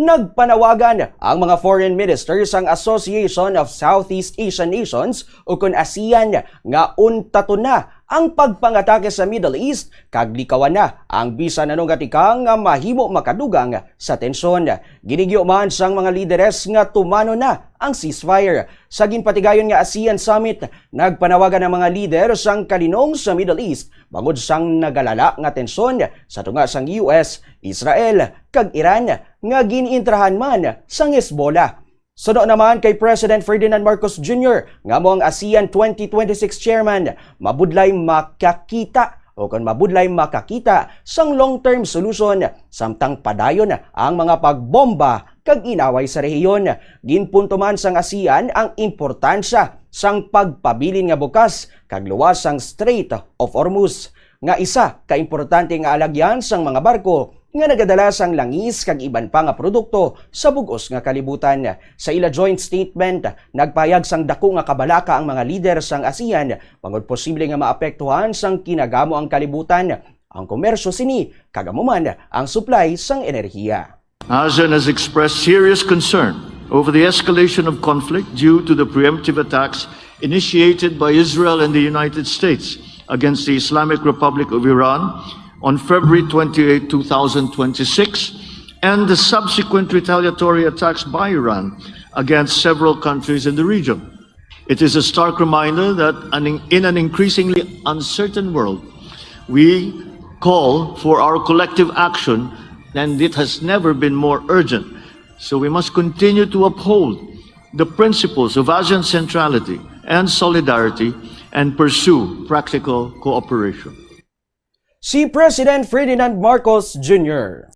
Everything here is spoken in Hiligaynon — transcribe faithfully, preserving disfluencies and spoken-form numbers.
Nagpanawagan ang mga foreign minister sang Association of Southeast Asian Nations, ukon ASEAN, nga untaton na ang pagpangatake sa Middle East kag likawan na ang bisan ano nga tikang nga mahimo makadugang sa tensyon. Ginhigyo man sang mga lideres nga tumanon na ang ceasefire. Sa ginpatigayon nga ASEAN Summit, nagpanawagan ang mga lider sang kalinong sa Middle East bangod sang nagalala nga tensyon sa tunga sang U S, Israel, kag Iran nga gin-intrahan man sang Hezbollah. Suno naman kay President Ferdinand Marcos Junior nga amo ang ASEAN twenty twenty-six chairman, mabudlay makakita o kon mabudlay makakita sang long-term solution samtang padayon ang mga pagbomba kag inaway sa rehiyon. Ginpunto man sang ASEAN ang importansya sang pagpabilin nga bukas kag luwas sang Strait of Hormuz, nga isa ka importante nga alagyan sang mga barko nga nagadala sang langis kag iban pa nga produkto sa bug-os nga kalibutan. Sa ila joint statement, nagpahayag sang daku nga kabalaka ang mga lider sang ASEAN bangod posible nga maapektuhan sang kinagamo ang kalibutan, ang komersyo sini, kag amo man ang supply sang enerhiya. ASEAN has expressed serious concern over the escalation of conflict due to the preemptive attacks initiated by Israel and the United States against the Islamic Republic of Iran on February twenty-eight, two thousand twenty-six, and the subsequent retaliatory attacks by Iran against several countries in the region. It is a stark reminder that an, in an increasingly uncertain world, we call for our collective action, and it has never been more urgent. So we must continue to uphold the principles of ASEAN centrality and solidarity and pursue practical cooperation. Si President Ferdinand Marcos Junior